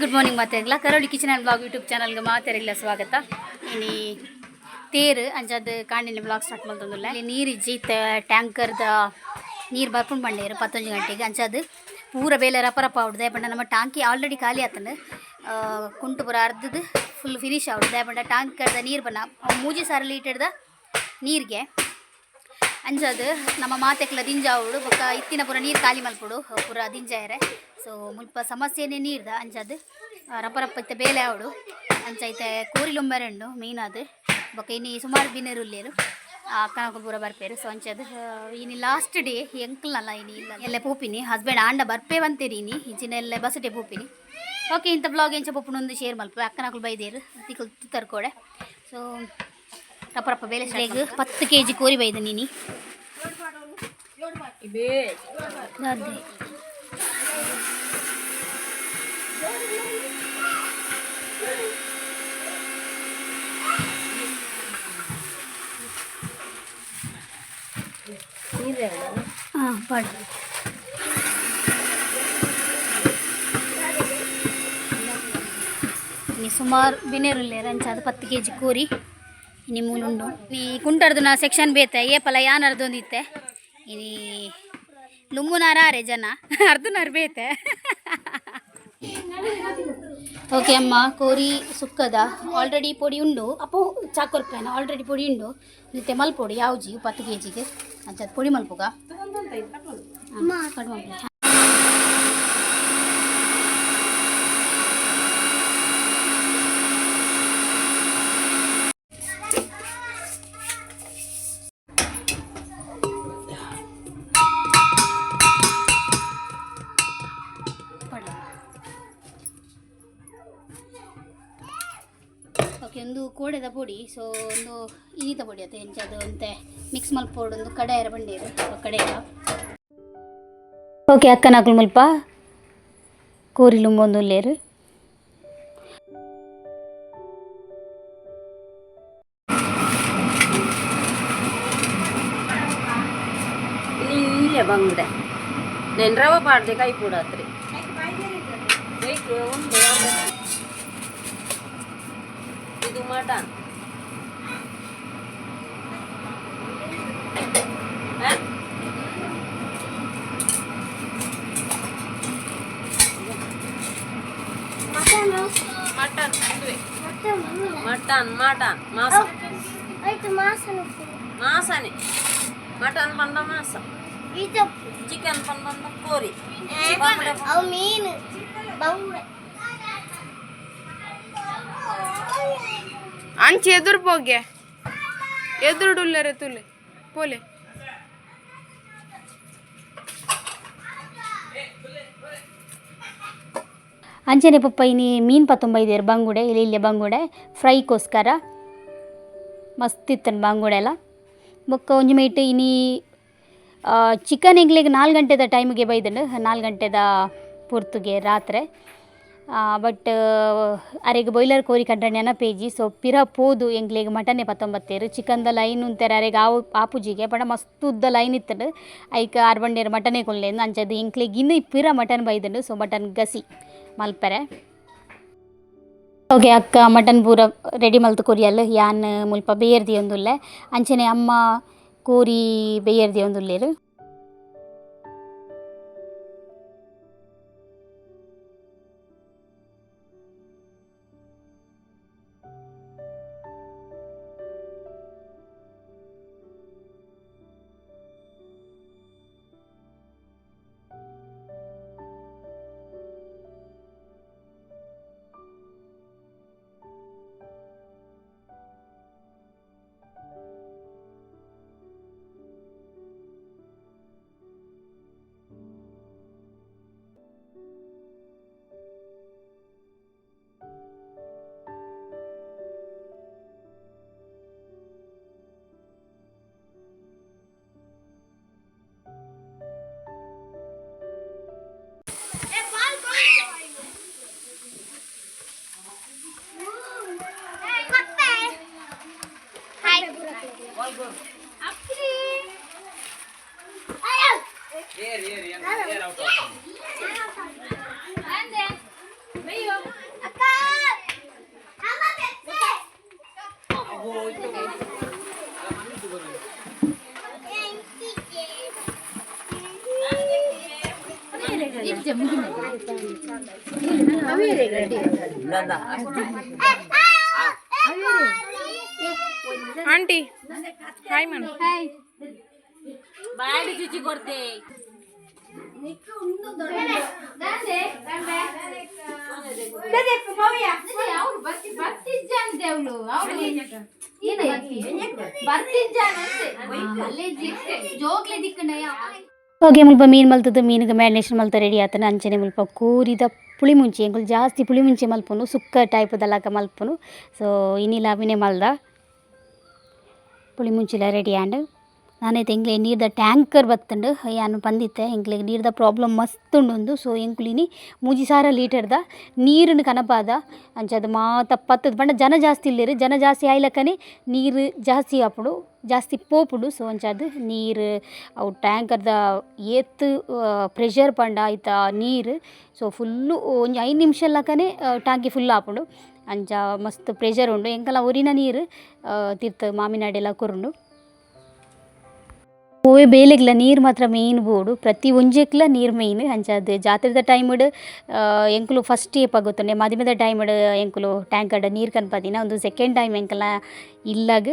Good morning ಮಾತೆರ್ಲ Karoli kitchen and blog YouTube ಚಾನಲ್ಗೆ ಮಾತೆರೆಗ್ಲ ಸ್ವಾಗತ. ಇನಿ ತೇರು ಅಂಚಾದ್ ಕಾಂಡಿನ ಬ್ಲಾಗ್ ಸ್ಟಾರ್ಟ್ ಮಲ್ತೊಂದುಲ್ಲೆ. ಇಲ್ಲಿ ನೀರು ಇಜ್ಜಿ, ಟ್ಯಾಂಕರ್ದ ನೀರು ಬರ್ಪುಂಡು ಪಂಡೇರು 11 ಗಂಟೆಗೆ. ಅಂಚಾದ್ ಪೂರ ಬೇಲೆ ರಪ ರಪ ಆವೊಡು. ದಾಯೆ ಪಂಡ ನಮ್ಮ ಟಾಂಕಿ ಆಲ್ರೆಡಿ ಖಾಲಿ ಆತಂಡ್. ಕುಂಟು ಪೂರ ಅರ್ಧದ ಫುಲ್ ಫಿನಿಶ್ ಆವೊಡು. ದಾಯೆ ಪಂಡ ಟ್ಯಾಂಕರ್ದ ನೀರು ಬನ್ನ 3000 ಲೀಟರ್ದ ನೀರಿಗೆ. ಅಂಚಾದ್ ನಮ್ಮ ಮಾತೆಕ್ಲ ದಿಂಜ ಆವೊಡು. ಬೊಕ್ಕ ಇತ್ತಿನ ಪೂರ ನೀರು ಖಾಲಿ ಮಲ್ಪೊಡು ಪೂರ ದಿಂಜಾಯರೆ. ಸೊ ಮುಲ್ಪ ಸಮಸ್ಯೆನೇ ನೀರ್ದ. ಅಂಚಾದ್ ರಪ ರಪ ಇತ್ತೆ ಬೇಲೆ ಆವೊಡು. ಅಂಚ ಇತ್ತೆ ಕೋರಿ ಲುಂಬೆರೆ ಉಂಡು ಮೀನಾದ್. ಬೊಕ್ಕ ಇನಿ ಸುಮಾರು ಬಿನ್ನೆರ್ ಉಲ್ಲೆರ್, ಅಕ್ಕನಕುಲು ಪೂರ ಬರ್ಪೇರು. ಸೊ ಅಂಚಾದ್ ಇನಿ ಲಾಸ್ಟ್ ಡೇ ಎಂಕ್ಲಲ್ಲ. ಇನಿ ಇಲ್ಲ ಎಲ್ಲೆ ಪೋಪಿನಿ. ಹಸ್ಬೆಂಡ್ ಆಂಡ ಬರ್ಪೇ ಬಂತೇರಿ. ಇನಿ ಇಂಚಿನ ಎಲ್ಲೆ ಬಸ್ಟೆ ಪೋಪಿನಿ. ಓಕೆ, ಇಂಥ ಬ್ಲಾಗ್ ಎಂಚ ಪೋಪುಂಡು ಒಂದು ಶೇರ್ ಮಲ್ಪು. ಅಕ್ಕನಕುಲು ಬೈದೇರು ತಿಕ್ಕಲು ತರ್ಕೋಡೆ. ಸೊ ರಪ ರಪ ಬೇಲೆ. 10 ಕೆಜಿ ಕೋರಿ ಬೈದ ನೀನಿ. ದಾದೆ ಹಾಂ ಪಾಡು. ಇನಿ ಸುಮಾರು ಬಿನೇರುಲ್ಲೇರು. ಅಂಚಾದ್ 10 ಕೆಜಿ ಕೋರಿ ಇನಿ ಮೂಲುಂಡು. ಈ ಕುಂಟರ್ದು ಸೆಕ್ಷನ್ ಬೇತೆ. ಏಪಲ ಯಾನ್ ಅರ್ದೊಂದಿತ್ತೆ. ಇನಿ ಲುಂಬುನಾರ ಆರೆ ಜನ ಅರ್ಧನಾರು ಬೇತೆ. ಓಕೆ ಅಮ್ಮ, ಕೋರಿ ಸುಕ್ಕದ ಆಲ್ರೆಡಿ ಪೊಡಿ ಉಂಡು. ಅಪ್ಪು ಚಾಕೊರ್ಪೇನ ಆಲ್ರೆಡಿ ಪೊಡಿ ಉಂಡು. ಇತ್ತೆ ಮಲ್ಪೊಡು ಯಾವ್ಜಿ 10 ಕೆ ಜಿಗೆ. ಅಂಚಾದ್ ಪೊಡಿ ಮಲ್ಪುಗ. ಕಟ್ ಮಲ್ಪುಗ. ಪಡ್ಲ. ಓಕೆ, ಒಂದು ಕೋಡೆದ ಪೊಡಿ. ಸೊ ಒಂದು ಈತ ಪೊಡಿ ಅತ್ತೆ. ಎಂಚದು ಒಂತೆ ಮಿಕ್ಸ್ ಮಲ್ಪೊಡು. ಒಂದು ಕಡೆಯರ ಬಂಡೇರು ಕಡೆಯ. ಓಕೆ, ಅಕ್ಕನಕುಲು ಮುಲ್ಪ ಕೋರಿ ಲುಂಬೊಂದು ಉಲ್ಲೇರು. ಇಲ್ಲೇ ಬಂಗುಡೆ నేను ರವ ಪಾಡ್ದೆ ಕೈ ಕೂಡಾತ್ರಿ. ಉಂಡು. ಇದು ಮಟನ್. ಮಟನ್, ಮಟನ್, ಮಟನ್ ಮಾಸ. ಮಾಸನೆ. ಮಟನ್ ಪಂಡ ಮಾಸ, ಚಿಕನ್ ಪಂಡ ಕೋರಿ. ಅವು ಮೀನು ಬಂಗುಡೆ. ಅಂಚೆ ಎದುರು ಪೋಗೆ, ಎದುರುಡುಲ್ಲರೆ ತುಲೆ ಪೋಲೆ. ಅಂಚನೆ ಪಪ್ಪ ಇನಿ ಮೀನು ಪತ್ತೊಂಬೈದೇರು ಬಂಗುಡೆ. ಇಲ್ಲಿ ಇಲ್ಲೇ ಬಂಗುಡೆ ಫ್ರೈಗೋಸ್ಕರ. ಮಸ್ತ್ ಇತ್ತನ್ ಬಂಗುಡೆ ಎಲ್ಲ. ಬೊಕ್ಕ ಒಂಜಿ ಮೈಟ್ ಇನಿ ಚಿಕನ್ ಎಂಕ್ಲೆಗ್ 4 ಗಂಟೆದ ಟೈಮಿಗೆ ಬೈದಂಡು, 4 ಗಂಟೆದ ಪೊರ್ತುಗೆ ರಾತ್ರೆ. ಬಟ್ ಅರೆಗ್ ಬಾಯ್ಲರ್ ಕೋರಿ ಕಂಡ ನೆನಪೇಜಿ. ಸೊ ಪಿರ ಪೋದು ಎಂಕ್ಲೆಗ್ ಮಟನೆ ಪತ್ತೊಂಬತ್ತೇರು. ಚಿಕನ್ದ ಲೈನ್ ಉಂತೆರ್ ಅರೆಗ್ ಆವು ಆಪುಜಿಗೆ ಪಂಡ ಮಸ್ತ್ ಉದ್ದ ಲೈನ್ ಇತ್ತಂಡು. ಐಕ್ ಆರ್ ಬಂಡೇರು ಮಟನೆ ಕೊಲ್ಲೇಂದು. ಅಂಚದು ಎಂಕ್ಲೆಗ್ ಇನ್ನು ಪಿರ ಮಟನ್ ಬೈದಂಡು. ಸೊ ಮಟನ್ ಗಸಿ ಮಲ್ಪೆರೆ. ಓಕೆ, ಅಕ್ಕ ಮಟನ್ ಪೂರ ರೆಡಿ ಮಲ್ತ್ ಕೊರಿಯಲ್. ಯಾನ್ ಮುಲ್ಪ ಬೇಯರ್ ದಿಯೊಂದುಲ್ಲೆ. ಅಂಚನೆ ಅಮ್ಮ ಕೋರಿ ಬೇಯರ್ ದಿಯೊಂದುಲ್ಲೆರ್. Aunty hi man. Hi. ಬಾಡಿ ಚುಚ್ಚಿ ಕೊಡ್ತೆ. ಓಕೆ, ಮುಲ್ಪ ಮೀನು ಮಲ್ತದ್ದು, ಮೀನಿಗೆ ಮ್ಯಾರಿನೇಷನ್ ಮಲ್ತ ರೆಡಿ ಆತನ. ಅಂಚನೆ ಮುಲ್ಪ ಕೋರಿದ ಪುಳಿ ಮುಂಚಿ. ಎಂಕುಲು ಜಾಸ್ತಿ ಪುಳಿ ಮುಂಚಿ ಮಲ್ಪುನು, ಸುಕ್ಕ ಟೈಪ್ದಲಕ ಮಲ್ಪುನು. ಸೊ ಇನಿಲ ಅವಿನೆ ಮಲ್ದ. ಪುಳಿ ಮುಂಚಿಲ ರೆಡಿ ಆಂಡ್. ನಾನೈತೆ ಎಂಕ್ಲೆ ನೀರ್ದ ಟ್ಯಾಂಕರ್ ಬತ್ತುಂಡು. ಯಾನ್ ಪಂದಿತ್ತೆ, ಎಂಕ್ಲೆಗ್ ನೀರ್ದ ಪ್ರಾಬ್ಲಮ್ ಮಸ್ತ್ ಉಂಡು. ಸೊ ಎಂಕುಲು 3000 ಲೀಟರ್ದ ನೀರುನು ಕನಪಾದ. ಅಂಚ ಅದು ಮಾತ ಪತ್ತದ ಪಂಡ ಜನ ಜಾಸ್ತಿ ಇಲ್ಲೇರು. ಜನ ಜಾಸ್ತಿ ಆಯ್ಲಕ್ಕನೆ ನೀರು ಜಾಸ್ತಿ ಆಪುಂಡು, ಜಾಸ್ತಿ ಪೋಪುಂಡು. ಸೊ ಅಂಚಾದ್ ನೀರು ಅವು ಟ್ಯಾಂಕರ್ದ ಏತ್ ಪ್ರೆಷರ್ ಪಂಡ ಐತ ನೀರು. ಸೊ ಫುಲ್ಲು ಒಂಜಿ 5 ನಿಮಿಷ ಲಕ್ಕನೆ ಟ್ಯಾಂಕಿ ಫುಲ್ ಆಪುಂಡು. ಅಂಚ ಮಸ್ತ್ ಪ್ರೆಷರ್ ಉಂಡು. ಎಂಕಲ ಒರಿನ ನೀರು ತಿರ್ತ್ ಮಾಮಿನಾಡೆಲ್ಲ ಕೊರುಂಡು. ಒವ್ವೆ ಬೇಲೆಗ್ಲ ನೀರು ಮಾತ್ರ ಮೇಯ್ನ್ ಬೋಡು, ಪ್ರತಿ ಒಂಜೆಕ್ಲ ನೀರು ಮೇಯ್ನ್. ಅಂಚಾದ್ ಜಾತ್ರೆದ ಟೈಮ್ಡ್ ಎಂಕುಲು ಫಸ್ಟ್ ಏಪ ಗೊತ್ತುಂಡೆ, ಮದಿಮೆದ ಟೈಮ್ಡ್ ಎಂಕುಲು ಟ್ಯಾಂಕರ್ಡ್ ನೀರು ಕನ್ಪದಿನ. ಒಂದು ಸೆಕೆಂಡ್ ಟೈಮ್ ಎಂಕಲ್ನ ಇಲ್ಲಾಗ್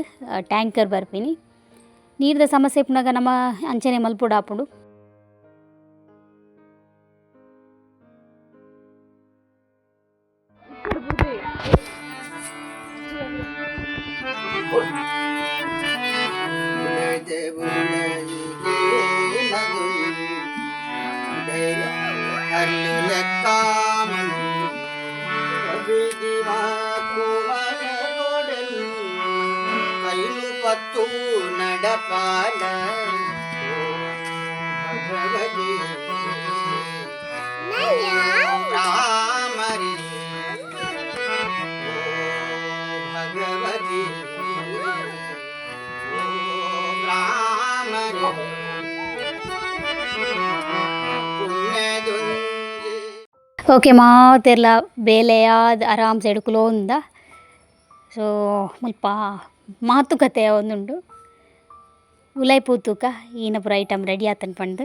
ಟ್ಯಾಂಕರ್ ಬರ್ಪಿನಿ. ನೀರ್ದ ಸಮಸ್ಯೆ ಇಪ್ಪುನಗ ನಮ್ಮ ಅಂಚನೆ ಮಲ್ಪೊಡು ಆಪುಂಡು. ನಡಪಾಲ ಭಗವತಿ ರಾಮರಿ ಭಗವತಿ ರಾಮರಿ ಪುಣ್ಯದೊಂಜಿ. ಓಕೆ, ಮಾತೆರ್ಲ ಬೇಲೆಯಾದ್ ಆರಾಮ್ಸೆ ಎಡುಕುಲೋಂದ. ಸೊ ಮುಲ್ಪ ಮಾತುಕತೆ ಒಂದುಂಡು. ಉಲಾಯಿ ಪೂತುಕ ಈನ ಪೂರ ಐಟಮ್ ರೆಡಿ ಆತನ್ ಪಂದ್.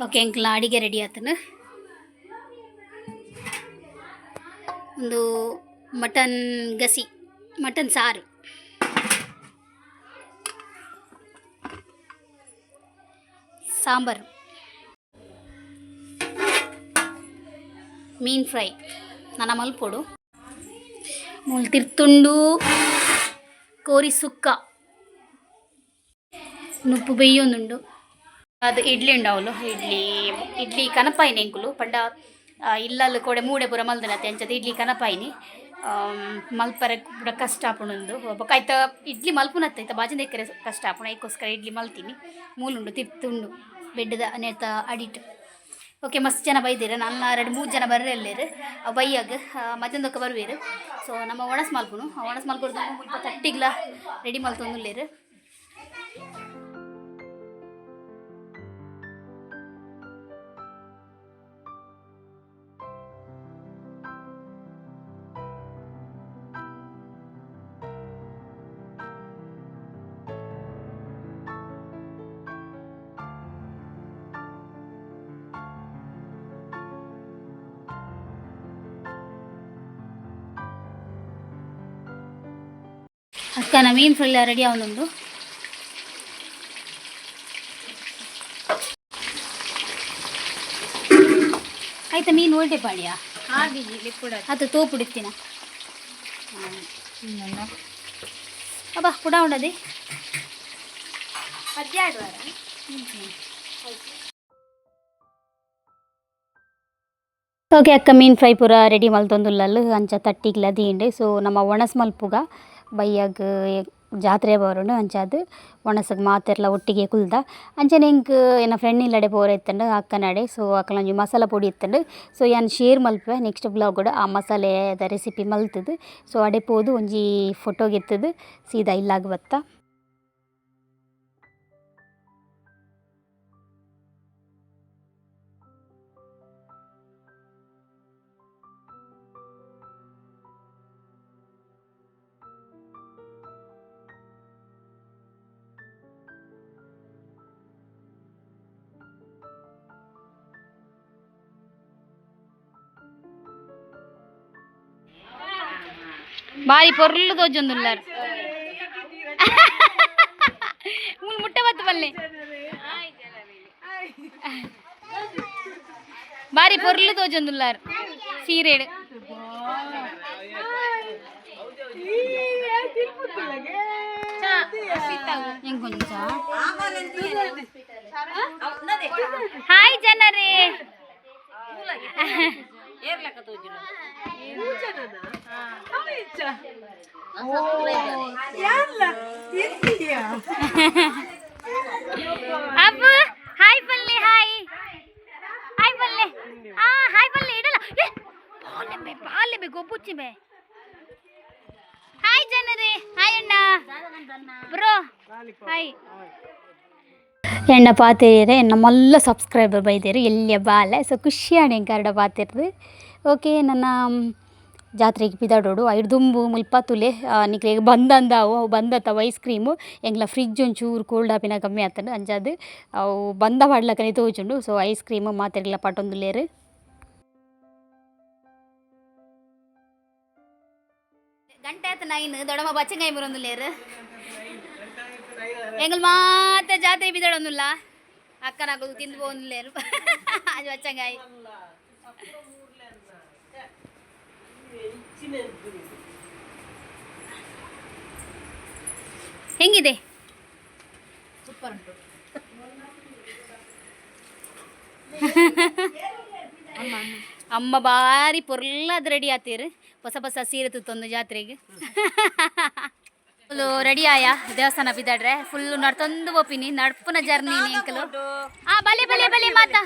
ಓಕೆ, ಎಂಕ್ಲ ಅಡಿಗೆ ರೆಡಿ ಆತನ. ಒಂದು ಮಟನ್ ಗಸಿ, ಮಟನ್ ಸಾರು, ಸಾಂಬಾರು, ಮೀನ್ ಫ್ರೈ ನನ ಮಲ್ಪೊಡು. ಮೂಲು ತಿರ್ತುಂಡು ಕೋರಿ ಸುಕ್ಕ, ನುಪ್ಪು ಬೆಯ್ಯೊಂದುಂಡು. ಅದು ಇಡ್ಲಿ ಉಂಡವಲು. ಇಡ್ಲಿ ಇಡ್ಲಿ ಕನಪಾಯಿನಿ ಎಂಕುಲು ಪಂಡ ಇಲ್ಲಲ್ಲಿ ಕೋಡೆ ಮೂಡೆ ಪೂರ ಮಲ್ದನತೆ. ಅಂಚದ ಇಡ್ಲಿ ಕನಪಾಯಿನಿ. ಮಲ್ಪರೆ ಪೂರ ಕಷ್ಟ ಆಪುಂಡು. ಬೊಕ ಐತ ಇಡ್ಲಿ ಮಲ್ಪುನತ್ತೆ, ಐತ ಬಾಜಿಂದ ಎಕ್ಕರೆ ಕಷ್ಟ ಆಪುಂಡು. ಐಕ್ಕೋಸ್ಕರ ಇಡ್ಲಿ ಮಲ್ತೀನಿ. ಮೂಲುಂಡು ತಿರ್ತುಂಡು ಬೆಡ್ಡದ ನೇತ ಅಡಿಟ್. ಓಕೆ, ಮಸ್ತ್ ಜನ ಬೈದಿರ. ನನ್ನ ಎರಡು ಮೂರು ಜನ ಬರ್ರೆ ಎಲ್ಲೇರು. ಅವು ಬೈಯಾಗ ಮಧ್ಯಾಹ್ನದೊಕ್ಕ ಬರುವೇರು. ಸೊ ನಮ್ಮ ಒಣಸ್ ಮಲ್ಪುನು. ಆ ಒಣಸ್ ಮಲ್ಪುರ್ದು ಮುಲ್ಪ ತಟ್ಟಿಗ್ಲ ರೆಡಿ ಮಲ್ತೊಂದುಲ್ಲೇರು. ಅಕ್ಕನ ಮೀನು ಫ್ರೈ ರೆಡಿ ಆವೊಂದುಂಡು. ಆಯ್ತಾ, ಮೀನು ಒಳ್ಳೆ ಪಾಡಿಯಾ ಅದು ತೋಪುಡಿತ್ತಿನ. ಅಬ್ಬಾ ಪುಡ ಉಂಡದಿ. ಓಕೆ ಅಕ್ಕ, ಮೀನು ಫ್ರೈ ಪೂರ ರೆಡಿ ಮಲ್ತೊಂದುಲ್ಲಲ್. ಅಂಚ ತಟ್ಟಿಗ್ಲ ದೀಂಡ್. ಸೊ ನಮ್ಮ ಒಣಸ್ ಮಲ್ಪುಗ. ಬಯ್ಯಗ್ ಜಾತ್ರೆ ಬರುಂಡು. ಅಂಚಾದ್ ಒಣಸಗ್ ಮಾತೆರ್ಲ ಒಟ್ಟಿಗೆ ಕುಲ್ದ. ಅಂಚನೆ ಎಂಕ್ ಎನ್ನ ಫ್ರೆಂಡ್ ಇಲ್ಲಡೆ ಪೋರೆ ಇತ್ತುಂಡು, ಅಕ್ಕನಡೆ. ಸೊ ಅಕಲ್ನ ಒಂಜಿ ಮಸಾಲ ಪೊಡಿ ಇತ್ತುಂಡು. ಸೊ ಯಾನ್ ಶೇರ್ ಮಲ್ಪುವೆ ನೆಕ್ಸ್ಟ್ ಬ್ಲಾಗ್ ಆ ಮಸಾಲೆದ ರೆಸಿಪಿ ಮಲ್ತುದು. ಸೊ ಅಡೆ ಪೋದು ಒಂಜಿ ಫೋಟೋ ಗೆತ್ತುದು ಸೀದಾ ಇಲ್ಲಾಗ್ ಬತ್ತ. ಬಾರಿ ಪೊರ್ಲು ತೋಜೊಂದುಲ್ಲಾರ್ ಮೂಲು ಮುಟ್ಟೆ ಬತ್ತು ಬಲ್ಲೆ ಬಾರಿ ಪೊರ್ಲು ತೋಜೊಂದುಲ್ಲಾರ್ ಸೀರೆಡ್ ಎಂಕೊಂಚ ಹಾಯ್ ಜನರೇ. ಅಬ್ಬು ಹಾಯ್ ಪಲ್ಲೆ, ಹಾಯ್ ಹಾಯ್ ಪಲ್ಲೆ, ಆ ಹಾಯ್ ಪಲ್ಲೆ ಇಡಲ್ಲ. ಏ ಬಾಲೆ ಬೆ ಬಾಲೆ ಬೆ ಗೊಬ್ಬುಚ್ಚಿ ಬೆ. ಹಾಯ್ ಜನರೇ, ಹಾಯ್ ಅಣ್ಣ, ಬ್ರೋ ಹಾಯ್. ಎಣ್ಣ ಪಾತಿರೆ ನಮ್ಮೆಲ್ಲ ಸಬ್ಸ್ಕ್ರೈಬರ್ ಬೈದೇರು ಎಲ್ಲಿಯ ಬಾಲೆ. ಸೊ ಖುಷಿಯಾಣ ಎಂಕರ್ಡ ಪಾತಿರ್ದು. ಓಕೆ, ನನ್ನ ಜಾತ್ರೆಗೆ ಪಿದಾಡೋಡು ಐಡ್ ದುಂಬು ಮುಲ್ಪ ತುಲೆ ನಿಕ್ಲೆಗ್ ಬಂದಂದಾವು ಅವು ಬಂದತ್ತವು ಐಸ್ ಕ್ರೀಮು. ಎಂಕ್ಲ ಫ್ರಿಜ್ ಒಂಚೂರು ಕೋಲ್ಡ್ ಆಪಿನ ಕಮ್ಮಿ ಆತಂಡು ಅಂಚಾದ್ ಅವು ಬಂದ ಪಾಡ್ಲಕನೆ ತೋಜುಂಡು. So ice cream ಮಾತೆರ್ಗ್ಲ ಪಟೊಂದುಲ್ಲೆರ್. ಗಂಟೆ ಆತು 9. ದೊಡಮ ಬಚ್ಚಂಗಾಯಿ ಬರೊಂದುಲ್ಲೆರ್. ಎಂಗಲ್ ಮಾತ ಜಾತ್ರೆ ಬಿದಡೊಂದುಲ್ಲ ಅಕ್ಕನಾಗದು ತಿಂದು ಪೋವೊಂದುಲ್ಲೆರ್ ಅದು ಬಚ್ಚಂಗಾಯಿ. ಹೆಂಗಿದೆ? ಅಮ್ಮ ಬಾರಿ ಪೊರ್ಲಾದ್ ರೆಡಿ ಆತೀರ್. ಹೊಸ ಹೊಸ ಸೀರೆ ತುತ್ತೊಂದು ಜಾತ್ರೆಗೆ ಫುಲ್ಲು ರೆಡಿ ಆಯ. ದೇವಸ್ಥಾನ ಬಿದ್ದಾಡ್ರೆ ಫುಲ್ ನಡ್ತೊಂದು ಪೋಪಿನಿ ನಡ್ಪುನ ಜರ್ನಿ ಎಂಕಲು. ಆ ಬಲೆ ಬಲೆ ಬಲೆ ಮಾತಾ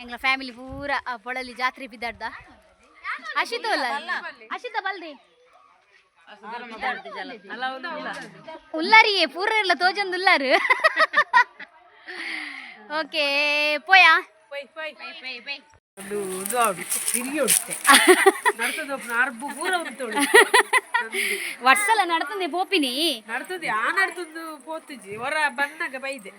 ಎಂಗ್ಲ ಫ್ಯಾಮಿಲಿ ಪೂರ ಆ ಪೊಳಲಿ ಜಾತ್ರೆ ಬಿದ್ದಾಡ್ದ. ಅಶಿತ ಅಲ್ಲ ಅಶಿತ ಬಲ್ದಿ ಉಲ್ಲಾರಿಯೇ ಪೂರ ಇಲ್ಲ ತೋಜೊಂದು ಉಲ್ಲಾರು. ಓಕೆ ಪೋಯಾ. ವರ್ಷಲ ನಡ್ತಂದೆ ಪೋಪಿನಿ. ನಡ್ತದೆ ಆ ನಡ್ತದ್ದು ಪೋತುಜಿ ಹೊರ ಬನ್ನಾಗ ಬೈದೆ.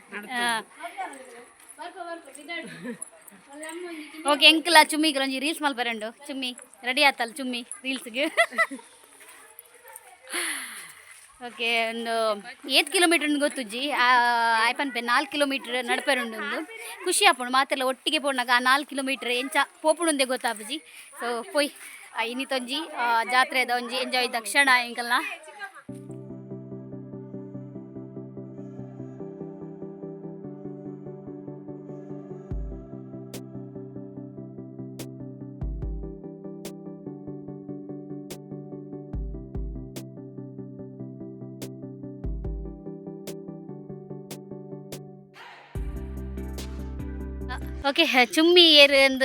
ಓಕೆ ಎಂಕಲ ಚುಮ್ಮಿಗೆ ಒಂಜಿ ರೀಲ್ಸ್ ಮಲ್ಪರಂಡು. ಚುಮ್ಮಿ ರೆಡಿ ಆತಲ್ಲ ಚುಮ್ಮಿ ರೀಲ್ಸ್ಗೆ. ಓಕೆ, ಒಂದು ಏತ್ ಕಿಲೋಮೀಟರ್ ಗೊತ್ತುಜ್ಜಿ ಆಯ್ಪನ್ಪೆ 4 ಕಿಲೋಮೀಟರ್ ನಡಪೆರುಂಡು. ಖುಷಿ ಆಪುಂಡು ಮಾತೆಲ್ಲ ಒಟ್ಟಿಗೆ ಪೋಣಾಗ. ಆ 4 ಕಿಲೋಮೀಟರ್ ಎಂಚ ಪೋಪುಂಡುಂದೆ ಗೊತ್ತಾಪುಜಿ. ಸೊ ಪೋಯ್ ಇನ್ನಿತೊಂಜಿ ಜಾತ್ರೆದ ಒಂಜಿ ಎಂಜಾಯ್ the ಕ್ಷಣ ಎಂಕಲ್ನ. ಓಕೆ, ಚುಮ್ಮಿ ಏರ್ ಅಂದ್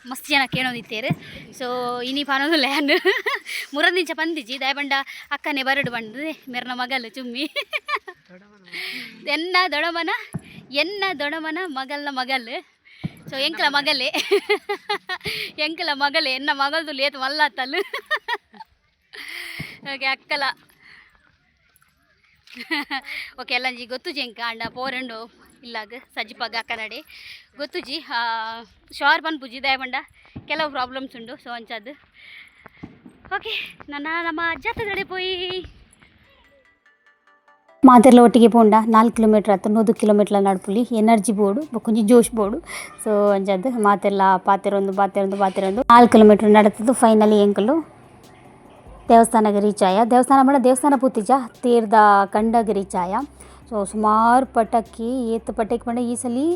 ಮಸ್ತ್ ಜನ ಕೇಳೋದಿತ್ತೇರು. ಸೊ ಇನಿ ಪನೊಂದುಲ್ಲ ಯಾನ್ ಮುರದಿಂಚ ಪಂದಿಜಿ ದಾಯಬಂಡ ಅಕ್ಕನೆ ಬರಡು ಬಂದು ಮೆರ್ನ ಮಗಲ್ ಚುಮ್ಮಿ ಎನ್ನ ದೊಡಮನ ಎನ್ನ ದೊಡಮನ ಮಗಲ್ನ ಮಗಲ್. ಸೊ ಎಂಕಲ ಮಗಲೇ ಎಂಕಲ ಮಗಲೇ ಎನ್ನ ಮಗಲ್ದು ಲೇತ್ ಮಲ್ಲಾತಲ್. ಓಕೆ ಅಕ್ಕಲ. ಓಕೆ ಎಲ್ಲಂಜಿ ಗೊತ್ತುಜಿ ಎಂಕ ಅಂಡ ಪೋರಂಡು ಇಲ್ಲಾಗ ಸಜ್ಜಿಪಾಗ ಅಕ್ಕನಡೆ ಗೊತ್ತುಜಿ ಶಾರ್ ಪನ್ಪುಜಿ ದಯಬಂಡ ಕೆಲವು ಪ್ರಾಬ್ಲಮ್ಸ್ ಉಂಡು. ಸೊ ಅಂಚಾದ್ ಓಕೆ ನನ್ನ ನಮ್ಮ ಜಾತ್ರೆ ಪೋಯಿ ಮಾತೆರ್ಲ ಒಟ್ಟಿಗೆ ಪೋಂಡ 4 ಕಿಲೋಮೀಟ್ರ್ ಆತು 100 ಕಿಲೋಮೀಟ್ರ್ ನಡ್ಪುಲಿ. ಎನರ್ಜಿ ಬೋಡು ಬೊಕೊಂಜಿ ಜೋಶ್ ಬೋಡು. ಸೊ ಅಂಚಾದ್ ಮಾತೆರ್ಲ ಪಾತೆರೊಂದು ಪಾತೆರೊಂದು ಪಾತೆರೊಂದು 4 ಕಿಲೋಮೀಟ್ರ್ ನಡತದು ಫೈನಲಿ ಎಂಕುಲು ದೇವಸ್ಥಾನಗೆ ರೀಚ್ ಆಯ. ದೇವಸ್ಥಾನ ಪಂಡ ದೇವಸ್ಥಾನ ಪೂತಿಜ ತೇರ್ದ ಕಂಡಗ್ ರೀಚ್ ಆಯ. ಸೊ ಸುಮಾರು ಪಟಾಕಿ ಏತ್ ಪಟಾಕಿ ಪಂಡ ಈ ಸಲಿ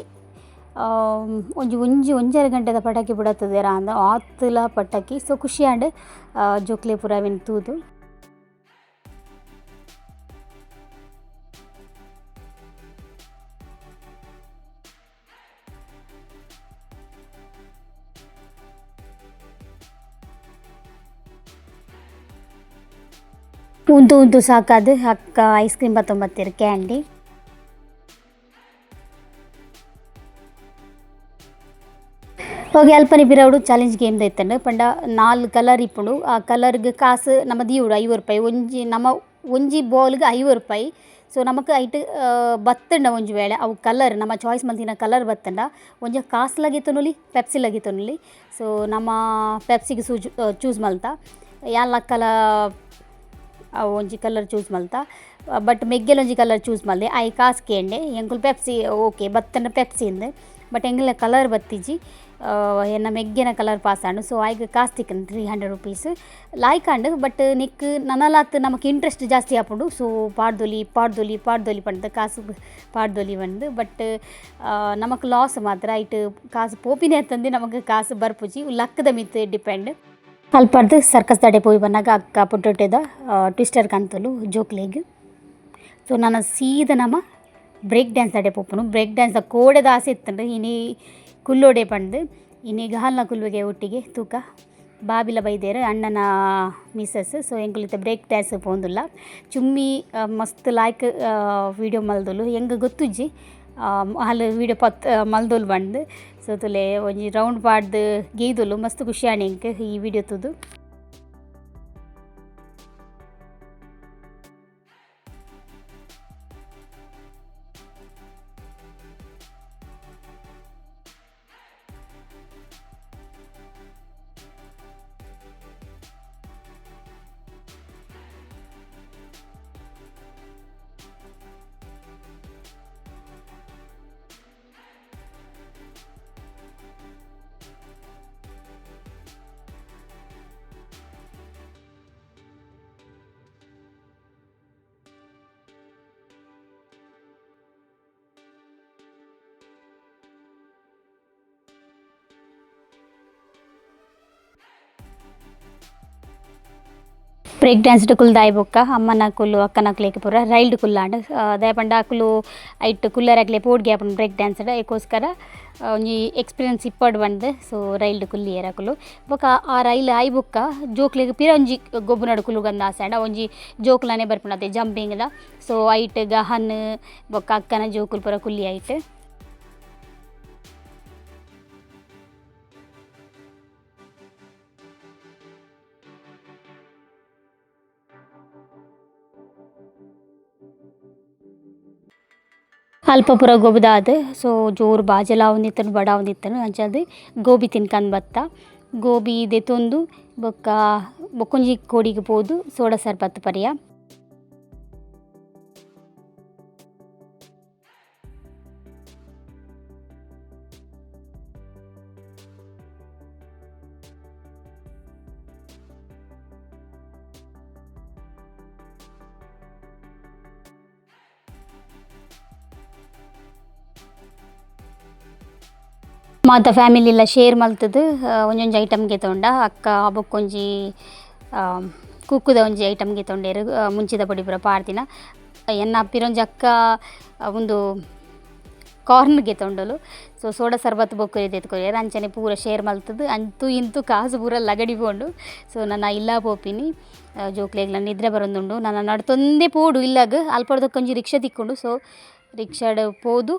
ಒಂಜಿ ಒಂಜಿ ಒಂಜರೆ ಗಂಟೆದ ಪಟಾಕಿ ಬುಡತ್ತದೇರ ಅಂದ ಆತುಲ ಪಟಾಕಿ. ಸೊ ಖುಷಿ ಆಂಡ್ ಜೋಕ್ಲೆ ಪೂರ ಅವೆನ್ ತೂದು. ಉಂತು ಉಂತು ಸಾಕಾದ್ ಅಕ್ಕ ಐಸ್ ಕ್ರೀಮ್ ಬತ್ತೊಂಬತ್ತೆರ್ ಕ್ಯಾಂಡಿ. ಓಕೆ ಅಲ್ಪನೆ ಪಿರವುಡು ಚಾಲೆಂಜ್ ಗೇಮ್ ದೈತಂಡು ಪಂಡ 4 ಕಲರ್ ಇಪ್ಪುಂಡು. ಆ ಕಲರ್ಗ್ ಕಾಸು ನಮ ದೀವೊಡು 50 ರೂಪಾಯಿ ಒಂಜಿ ನಮ ಒಂಜಿ ಬಾಲ್ಗ್ 50 ರೂಪಾಯಿ. ಸೊ ನಮಕ್ ಐಟ್ ಬತ್ತಂಡ ಒಂಜಿ ವೇಳೆ ಅವು ಕಲರ್ ನಮ್ಮ ಚಾಯ್ಸ್ ಮಲ್ತಿನ ಕಲರ್ ಬತ್ತಂಡ ಒಂಜಿ ಕಾಸ್ ಲಗಿತೊನೊಲಿ ಪೆಪ್ಸಿ ಲಗಿತೊನೊಲಿ. ಸೊ ನಮ್ಮ ಪೆಪ್ಸಿಗೆ ಚೂಸ್ ಮಲ್ತ. ಯಾನ್ ಲಕ್ಕಲ ಅವು ಒಂಜಿ ಕಲರ್ ಚೂಸ್ ಮಲ್ತ ಬಟ್ ಮೆಗ್ಗೆಲ ಒಂಜಿ ಕಲರ್ ಚೂಸ್ ಮಲ್ದೆ ಆಯೆ ಕಾಸ್ ಕೇಂಡೆ ಎಂಕುಲು ಪೆಪ್ಸಿ ಓಕೆ ಬತ್ತನ ಪೆಪ್ಸಿ ಇಂದ್ ಬಟ್ ಎಂಕಲ್ನ ಕಲರ್ ಬತ್ತಿಜಿ ಎನ್ನ ಮೆಗ್ಗೆನ ಕಲರ್ ಪಾಸ್ ಆಂಡ್ ಸೊ ಆಯ್ಗ್ ಕಾಸ್ ತಿಕ್ಕಂಡ್ 300 ರುಪೀಸ್ ಲಾಯ್ಕ್ ಆಂಡ್ ಬಟ್ ನಿಕ್ ನನಲಾತ್ ನಮಕ್ ಇಂಟ್ರೆಸ್ಟ್ ಜಾಸ್ತಿ ಆಪುಂಡು ಸೊ ಪಾಡ್ದೊಲಿ ಪಾಡ್ದೊಲಿ ಪಾಡ್ದೊಲಿ ಪಂದ್ ಕಾಸ್ ಪಾಡ್ದೊಲಿ ಪಂದ್ ಬಟ್ ನಮಕ್ ಲಾಸ್ ಮಾತ್ರ ಐಟ್ ಕಾಸ್ ಪೋಪಿನೇ ಅತ್ತಂದೆ ನಮಕ್ ಕಾಸ್ ಬರ್ಪುಜಿ ಲಕ್ದ ಮಿತ್ತ್ ಡಿಪೆಂಡ್. ಅಲ್ಪರ್ದ್ ಸರ್ಕಸ್ ದಡೆ ಪೋಯಿ ಬನ್ನಗ ಅಕ್ಕ ಪುಟ್ಟುಟ್ಟೆದ ಟ್ವಿಸ್ಟರ್ ಕಂತುಲು ಜೋಕ್ಲೆಗ್. ಸೊ ನನ ಸೀದ ನಮ ಬ್ರೇಕ್ ಡ್ಯಾನ್ಸ್ ದಡೆ ಪೋಪುನು. ಬ್ರೇಕ್ ಡ್ಯಾನ್ಸ್ ದ ಕೋಡೆದ ಆಸೆ ಇತ್ತುಂಡು ಇನಿ ಕುಲ್ಲೋಡೆ ಪಂದ್ ಇನಿ ಗಹಲ್ನ ಕುಲ್ಲುಗೆ ಒಟ್ಟಿಗೆ ತೂಕ ಬಾಬಿಲ ಬೈದೆರ್ ಅಣ್ಣನ ಮಿಸಸ್. ಸೊ ಎಂಕುಲು ಇತ್ತೆ ಬ್ರೇಕ್ ಡ್ಯಾನ್ಸ್ ಪೋವೊಂದುಲ್ಲ. ಚುಮ್ಮಿ ಮಸ್ತ್ ಲಾಯ್ಕ್ ವೀಡಿಯೋ ಮಲ್ದೊಲು ಎಂಕ್ ಗೊತ್ತುಜ್ಜಿ ಅಲ್ ವೀಡಿಯೋ ಪತ್ ಮಲ್ದೊಲು ಪಂದ್. ಸೊ ತೂಲೆ ಒಂಜಿ ರೌಂಡ್ ಪಾಡ್ದ್ ಗೇಯ್ದೊಲು ಮಸ್ತ್ ಖುಷಿ ಆಂಡ್ ಎಂಕ್ ಈ ವೀಡಿಯೋ ತೂದು. ಬ್ರೇಕ್ ಡ್ಯಾನ್ಸ್ ಕುಲ್ದಾಯಿ ಬೊಕ್ಕ ಅಮ್ಮನಕುಲು ಅಕ್ಕನಕುಲೆಗ್ ಪೂರ ರೈಲ್ಡ್ ಕುಲ್ಲಾಂಡ್ ದಾಯೆ ಪಂಡ ಅಕುಲು ಐಟ್ ಕುಲ್ಲರೆ ಪೋಡ್ಗೆ ಆಪುಂಡು ಬ್ರೇಕ್ ಡ್ಯಾನ್ಸ್ ಐಕೋಸ್ಕರ ಒಂಜಿ ಎಕ್ಸ್ಪೀರಿಯನ್ಸ್ ಇಪ್ಪಡ್ ಪಂದ್ ಸೊ ರೈಲ್ಡ್ ಕುಲ್ಲಿಯೆರ್ ಅಕುಲು. ಬೊಕ್ಕ ಆ ರೈಲ್ ಆಯಿ ಬೊಕ್ಕ ಜೋಕ್ಲೆಗ್ ಪಿರ ಒಂಜಿ ಗೊಬ್ಬುನಡು ಕುಲ್ಲುಗಂದ್ ಆಸೆ ಆಂಡ ಒಂಜಿ ಜೋಕ್ಲನೆ ಬರ್ಪುಂಡು ಅತೆ ಜಂಪಿಂಗ್ ದ. ಸೊ ಐಟ್ ಗಹನ್ ಬೊಕ್ಕ ಅಕ್ಕನ ಜೋಕುಲು ಪೂರ ಕುಲ್ಲಿ ಐಟ್. ಅಲ್ಪ ಪೂರ ಗೊಬ್ಬುದಾದ್ ಸೊ ಜೋರು ಬಾಜೆಲ ಆವೊಂದಿತ್ತುಂಡು ಬಡ ಆವೊಂದಿತ್ತುಂಡು ಅಂಚಾದ್ ಗೋಬಿ ತಿನ್ಕಂದ್ ಬತ್ತ. ಗೋಬಿ ದೆತೊಂದು ಬೊಕ್ಕ ಬೊಕ್ಕೊಂಜಿ ಕೋಡಿಗ್ ಪೋದು ಸೋಡಾ ಸರ್ಬತ್ ಪರಿಯ. ಮಾತ ಫ್ಯಾಮಿಲಿ ಎಲ್ಲ ಶೇರ್ ಮಲ್ತುದು ಒಂಜೊಂಜಿ ಐಟಮ್ ಗೆತೊಂಡ ಅಕ್ಕ ಬೊಕ್ಕೊಂಜಿ ಕುಕ್ಕುದ ಒಂಜಿ ಐಟಮ್ ಗೆತೊಂಡೆರ್ ಮುಂಚಿದ ಪೊಡಿ ಪೂರ ಪಾಡ್ದಿನ. ಎನ್ನ ಪಿರೊಂಜಿ ಅಕ್ಕ ಉಂದು ಕಾರ್ನ್ ಗೆತೊಂಡೊಲು. ಸೊ ಸೋಡಾ ಸರ್ಬತ್ ಬೊಕ್ಕ ದೆತ್ಕೊರಿಯೆರ್ ಅಂಚನೆ ಪೂರ ಶೇರ್ ಮಲ್ತುದು ಅಂತೂ ಇಂತೂ ಕಾಸು ಪೂರ ಲಗಡಿ ಪೋಂಡು. ಸೊ ನನ ಇಲ್ಲ ಪೋಪಿನಿ ಜೋಕ್ಲೆಗ್ಲ ನಿದ್ರೆ ಬರೊಂದುಂಡು. ನನ ನಡತೊಂದೇ ಪೋಡು ಇಲ್ಲಗ್ ಅಲ್ಪರ್ದೊಂಜಿ ರಿಕ್ಷಾ ತಿಕ್ಕುಂಡು. ಸೊ ರಿಕ್ಷಾಡ್ ಪೋದು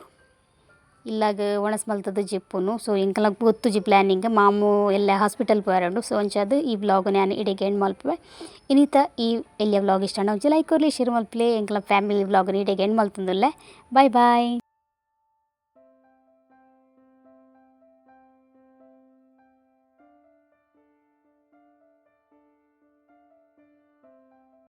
ಇಲ್ಲಾಗ ಒಣಸ್ ಮಲ್ತುದು ಜೆಪ್ಪುನು. ಸೊ ಎಂಕಲ್ನ ಗೊತ್ತುಜಿ ಪ್ಲಾನಿಂಗ್ ಮಾಮು ಎಲ್ಲ ಹಾಸ್ಪಿಟಲ್ ಪೋಯೆರುಂಡು. ಸೊ ಅಂಚಾದ್ ಈ ವ್ಲಾಗ್ ಯಾನ್ ಇಡೆಗ್ ಎಂಡ್ ಮಲ್ಪುವೆ. ಇನಿತ ಈ ಎಲ್ಯ ವ್ಲಾಗ್ ಇಷ್ಟ ಆಂಡ ಒಂಜಿ ಲೈಕ್ ಕೊರ್ಲೆ ಶೇರ್ ಮಲ್ಪುಲೆ. ಎಂಕಲ್ನ ಫ್ಯಾಮಿಲಿ ವ್ಲಾಗ್ ಇಡೆಗ್ ಎಂಡ್ ಮಲ್ತೊಂದುಲ್ಲೆ. Bye boy.